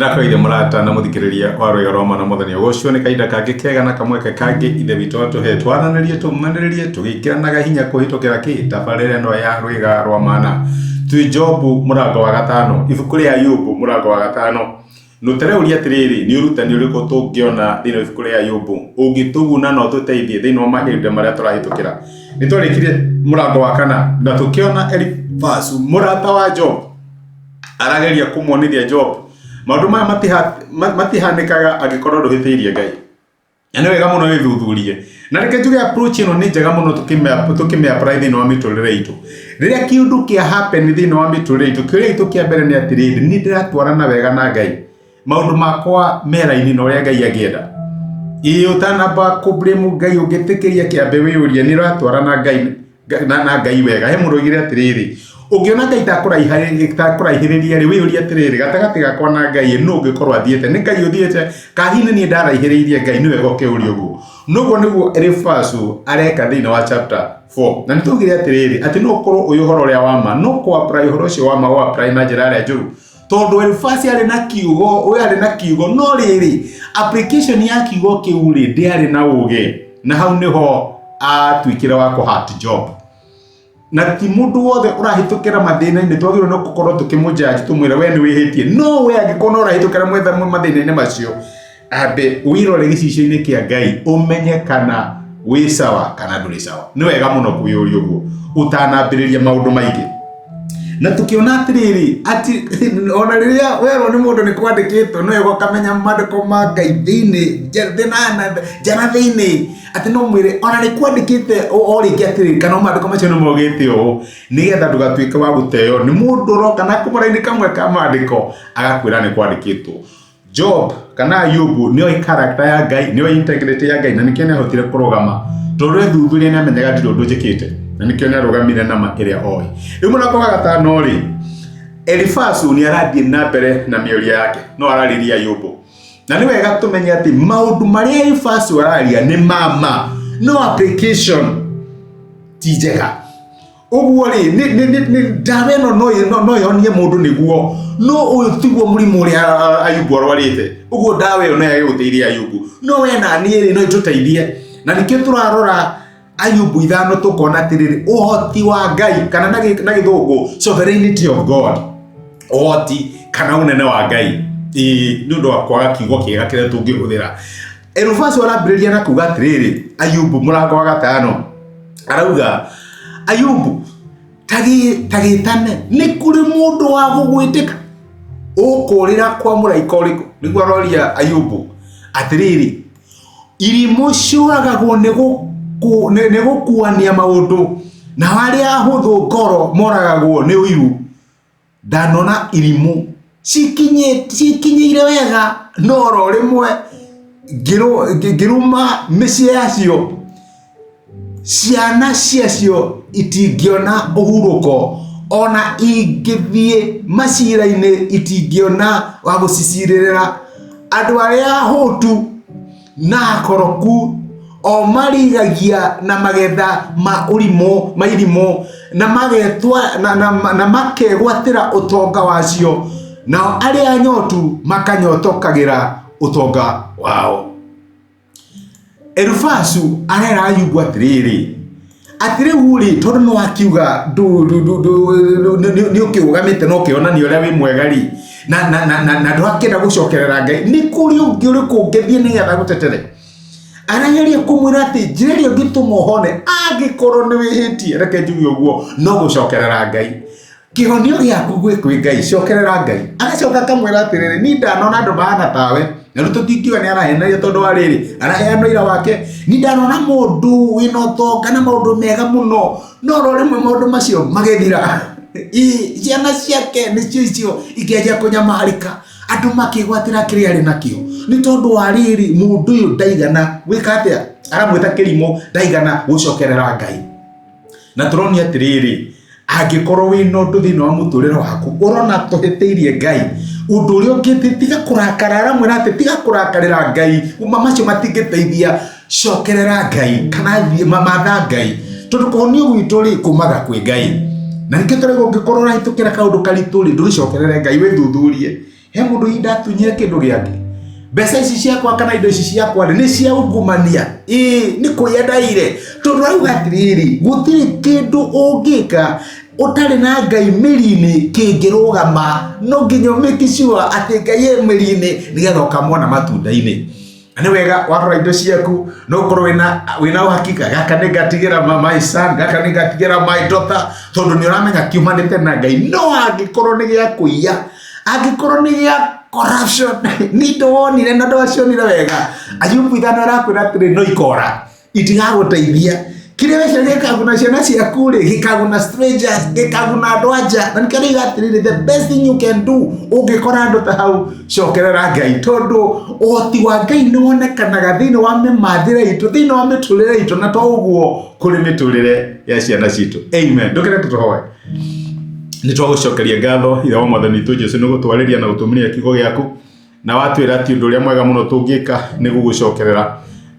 Nĩndakũgeithia mũrata na mũthikĩrĩria wa Rwĩga rwa Mwana Mwathani ũgocwo nĩ kahinda kangĩ kega na kamweke kangĩ ithe witũ atũhe twaranĩrie tũmanĩrĩrie tũgĩkĩranaga hinya kũhĩtũkĩra kĩ tabarĩra ĩno ya Rwĩga rwa Mana. Twĩ Jobu mũrango wa gatano, ibuku rĩa Ayubu mũrango wa gatano. Nũtereũria atĩrĩrĩ, nĩ ũrutani ũrĩkũ tũngĩona thĩinĩ wa ibuku rĩa Ayubu ũngĩtũguna na ũtũteithie thĩinĩ wa mahinda marĩa tũrahĩtũkĩra? Nĩ twarĩkirie mũrango wa kana na tũkĩona Elifazu mũrata wa Job arageria kũmuonithia Job maũndũ maya matihanĩkaga angĩkorwo ndũhĩtĩirie Ngai. Na nĩ wega mũno wĩthuthurie. Na reke njuge approach ĩno nĩ njega mũno tũkĩmĩ apply thĩinĩ wa mĩtũrĩre itũ. Rĩrĩa kĩũndũ kĩa happen thĩinĩ wa mĩtũrĩre itũ, kĩũria gitũ kĩa mbere nĩ atĩrĩrĩ, nĩ ndĩratwarana wega na Ngai? Maũndũ makwa me raini na ũrĩa Ngai angĩenda? Ĩĩ ũtanamba kũ blame Ngai ũngĩtĩkĩria kĩambe wĩyũrie nĩ ũratwarana Ngai na Ngai wega. He mũndũ oigire atĩrĩrĩ, ũngĩona Ngai takũraihĩrĩria rĩ, wĩyũrie atĩrĩrĩ, gatagatĩ gakwa na Ngai nũ ũngĩkorwo athiĩte? Nĩ Ngai ũthiĩte? Kana hihi nĩ niĩ ndaraihĩrĩirie Ngai? Nĩ wega ũkĩũria ũguo. Noguo nĩguo Elifazu areka thĩinĩ wa chapter 4. Na nĩ twaugire atĩrĩrĩ, atĩ no ũkorwo ũyũ ũhoro ũrĩa wa ma, no kũ apply ũhoro ũcio wa ma ũ apply na njĩra ĩrĩa njũru. Tondũ Elifasi arĩ na kiugo, ũyũ arĩ na kiugo, no rĩrĩ, application ya kiugo kĩu rĩ, ndĩarĩ na ũgĩ. Na hau nĩho atuĩkire wa kũ hurt Job. Na ti mũndũ wothe ũrahĩtũkĩra mathĩna-inĩ twagĩrĩirwo nĩ gũkorwo tũkĩmũjudge tũmwĩre we nĩ wĩhĩtie. No we angĩkorwo no ũrahĩtũkĩra mathĩna-inĩ macio, ambe wĩrore gĩcicio-inĩ kĩa Ngai ũmenye kana wĩ sawa kana ndũrĩ sawa. Nĩ wega mũno kwĩyũria ũguo ũtanambĩrĩria maũndũ maingĩ. Na tũkĩona atĩrĩrĩ, atĩ ona rĩrĩa werwo nĩ mũndũ nĩ kwandĩkĩtwo, nĩ wega ũkamenya maandĩko ma Ngai thĩinĩ, nja na thĩinĩ, atĩ no mwĩre ona nĩ kwandĩkĩte o rĩngĩ atĩrĩrĩ, kana maandĩko macio nĩ maugĩte ũũ, nĩgetha ndũgatuĩke wa gũteo nĩ mũndũ ũroka na kũmũraini kamwe ka maandĩko agakwĩra nĩ kwandĩkĩtwo. Job kana Ayubu nĩoĩ character ya Ngai, nĩoĩ integrity ya Ngai na nĩkĩo nĩahotire kũrũgama tondũ ethuthuria nĩamenyaga ndirĩ ũndũ njĩkĩte na nĩkĩo nĩarũgamire na ma ĩrĩa oĩ. Rĩu mũrango wa gatano rĩ, Elifazu nĩ arathiĩ na mbere na mĩario yake no ararĩria Ayubu. Na nĩ wega tũmenye atĩ maũndũ marĩa Elifazu araria nĩ ma ma, no application ti njega. Ũguo rĩ, ndawa ĩno no ĩhonie mũndũ nĩguo, no ũyũ tiguo mũrimũ ũrĩa Ayubu arwarĩte. Ũguo ndawa ĩyo no yage gũteithia Ayubu, no we na niĩ rĩ, no ĩtũteithie. Na nĩkĩo tũrarora Ayubu ithano tũkona atĩrĩrĩ, ũhoti wa Ngai kana na gĩthũngũ sovereignty of God, ũhoti kana ũnene wa Ngai. Ĩĩ, nĩ ũndũ wa kwaga kiugo kĩega kĩrĩa tũngĩhũthĩra. Elifazu arambĩrĩria na kuga atĩrĩrĩ, Ayubu mũrango wa gatano arauga Ayubu tagĩtane nĩ kũrĩ mũndũ wa gũgwĩtĩka ũkũrĩra kwa mũraika ũrĩkũ? Nĩguo aroria Ayubu atĩrĩrĩ, irimũ ciũragagwo nĩ gũkuania maũndũ, nao arĩa ahũthũ ngoro moragagwo nĩ ũiru. Ndanona irimũ cikinyĩire wega no oro rĩmwe ngĩruma mĩciĩ yacio, ciana ciacio itingĩona ũhurũko, ona ingĩthiĩ macira-inĩ itingĩona wa gũcicirĩrĩra. Andũ arĩa ahũtu na akoroku o marigagia na magetha ma ũrimũ ma irimũ na magetwa na, na, na makegwatĩra ũtonga wacio nao arĩa anyotu makanyotokagĩra ũtonga wao. Elifazu arera Ayubu atĩrĩrĩ, atĩ rĩu rĩ tondũ nĩ wakiuga nĩ ũkĩrũgamĩte na ũkĩonania ũrĩa wĩ mwega rĩ na na na na na ndũrakĩenda gũcokerera Ngai nĩ kũrĩ ũngĩ ũrĩkũ ũngĩthiĩ nĩgetha gũtetere arageria kũmwĩra atĩ njĩra ĩrĩa ũngĩtũma ũhone angĩkorwo nĩ wĩhĩtie reke njuge ũguo no gũcokerera Ngai Kĩhonio gĩaku gwĩ kwĩ Ngai, cokerera Ngai. Agacoka akamwĩra atĩrĩrĩ, niĩ ndanona andũ mahana tawe, na rĩu tũtingiuga nĩ arahenaria tondũ wa rĩrĩ, araheana ũira wake, niĩ ndanona mũndũ wĩna ũtonga na maũndũ mega mũno, no oro rĩmwe maũndũ macio magĩthira. Ĩ, ciana ciake nĩcio icio ikĩanjia kũnyamarĩka, andũ makĩgwatĩra kĩrĩa arĩ nakĩo, nĩ tondũ wa rĩrĩ, mũndũ ũyũ ndaigana gwĩka atĩa? Aramwĩta kĩrimũ, ndaigana gũcokerera Ngai. Na tũronia atĩrĩrĩ, angĩkorwo wĩna ũndũ thĩinĩ wa mũtũrĩre waku ũrona tũhĩtĩirie Ngai, ũndũ ũrĩa ũngĩ tiga kũrakara, aramwĩra atĩ tiga kũrakarĩra Ngai, macio matingĩteithia, cokerera Ngai kana thiĩ matha Ngai, tondũ kũhonio gwitũ rĩ kumaga kwĩ Ngai. Na nĩkĩo tũrauga ũngĩkorwo ũrahĩtũkĩra kaũndũ karitũ rĩ, ndũgĩcokerere Ngai, wĩthuthurie. He mũndũ hihi ndatunyire kĩndũ gĩake? Mbeca ici ciakwa kana indo ici ciakwa rĩ, nĩ cia ungumania? Ĩĩ, nĩ kũiya ndaire. Tondũ arauga atĩrĩrĩ, gũtirĩ kĩndũ ũngĩka ũtarĩ na Ngai mĩri-inĩ kĩngĩrũgama. No nginya ũ make sure atĩ Ngai e mĩri-inĩ nĩgetha ũkamwona matunda-inĩ. Na nĩ wega warora indo ciaku no ũkorwo wĩna wĩna uhakika, gaka nĩ ngatigĩra my son, gaka nĩ ngatigĩra my daughter, tondũ nĩ ũramenya kiumanĩte na Ngai. No angĩkorwo nĩ gĩa kũiya, angĩkorwo nĩ gĩa corruption, nĩ indo wonire na ndwacionire wega, Ayubu 5 arakwĩra atĩrĩ, no ikora itigagũteithia. Kĩrĩa weciragia gĩkaguna ciana ciaku rĩ, gĩkaguna strangers, gĩkaguna andũ a nja. Na nĩkĩo ndĩiga atĩrĩrĩ, the best thing you can do ũngĩkora andũ ta hau, cokerera Ngai, tondũ ũhoti wa Ngai nĩ wonekanaga thĩinĩ wa mĩmathĩre itũ, thĩinĩ wa mĩtũrĩre itũ, na to ũguo kũrĩ mĩtũrĩre ya ciana citũ. Amen. Ndũkĩre tũtũhoe. Nĩ twagũcokeria ngatho, Ithe wa Mwathani witũ Jesu, nĩ gũtwarĩria na gũtũmĩria kiugo gĩaku. Na watwĩra atĩ ũndũ ũrĩa mwega mũno tũngĩka nĩ gũgũcokerera,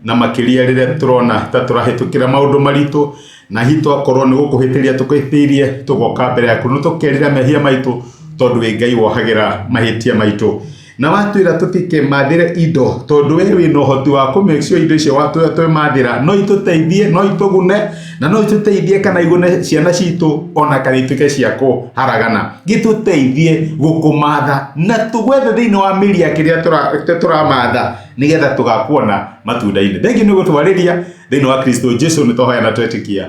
na makĩria rĩrĩa tũrona ta tũrahĩtũkĩra maũndũ maritũ, na hihi twakorwo nĩ gũkũhĩtĩria tũkũhĩtĩirie, tũgoka mbere yaku nĩ tũkerira mehia maitũ, tondũ wĩ Ngai wohagĩra mahĩtia maitũ. Na watwĩra tũtikemathĩre indo, tondũ we wĩna ũhoti wa kũ make sure indo icio twemathĩra no itũteithie, no itũgune, na no itũteithie kana igune ciana citũ, ona kana ituĩke cia kũharagana. Gĩtũteithie gũkũmatha na tũgwethe thĩinĩ wa mĩri ya kĩrĩa tũramatha, nĩgetha tũgakuona matunda-inĩ. Thengiũ nĩ gũtwarĩria thĩinĩ wa Kristo Jesu, nĩ twahoya na twetĩkia.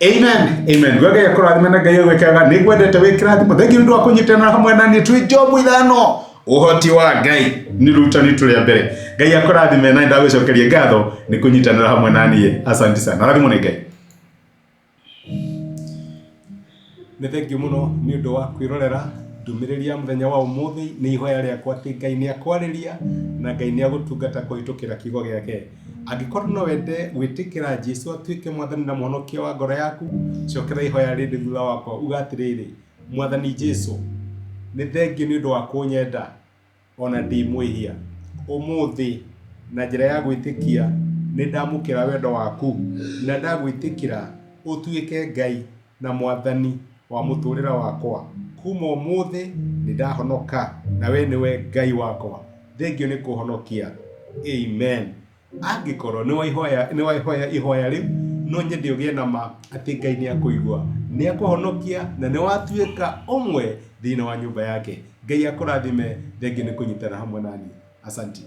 Amen. Amen. Gwe Ngai akũrathime na Ngai agwĩkaga. Nĩ ngwendete wĩ kĩrathimo. Thengiũ nĩ ũndũ wa kũnyitanĩra hamwe na niĩ twĩ Jobu 5. Ũhoti wa Ngai nĩ rutani tũrĩa mbere. Ngai akũrathime na ndagũcokeria ngatho nĩ kũnyitanĩra hamwe na niĩ. Asante sana. Rathimwo nĩ Ngai. Nĩ thengiũ mũno nĩ ũndũ wa kwĩrorera ndũmĩrĩri ya mũthenya wa ũmũthĩ. Nĩ ihoya rĩakwa atĩ Ngai nĩ akwarĩria na Ngai nĩ agũtungata kũhĩtũkĩra kiugo gĩake. Angĩkorwo no wende gwĩtĩkĩra Jesu atuĩke mwathani na mũhonokia wa ngoro yaku, cokera ihoya rĩrĩ thutha wakwa, uga atĩrĩrĩ, Mwathani Jesu, nĩ thengiũ nĩ ũndũ wa kũnyenda o na ndĩ mwĩhia. Ũmũthĩ, na njĩra ya gwĩtĩkia, nĩ ndamũkĩra wendo waku na ndagwĩtĩkĩra ũtuĩke Ngai na Mwathani wa mũtũrĩre wakwa. Kuma ũmũthĩ nĩ ndahonoka na we nĩwe Ngai wakwa. Thengiũ nĩ kũhonokia. Amen. Angĩkorwo nĩ waihoya ihoya rĩu, no nyende ũgĩe na ma atĩ Ngai nĩ akũigua, nĩ akũhonokia na nĩ watuĩka ũmwe thĩinĩ wa nyũmba yake. Ngai akũrathime, thengiũ nĩ kũnyitana hamwe naniĩ. Asanti.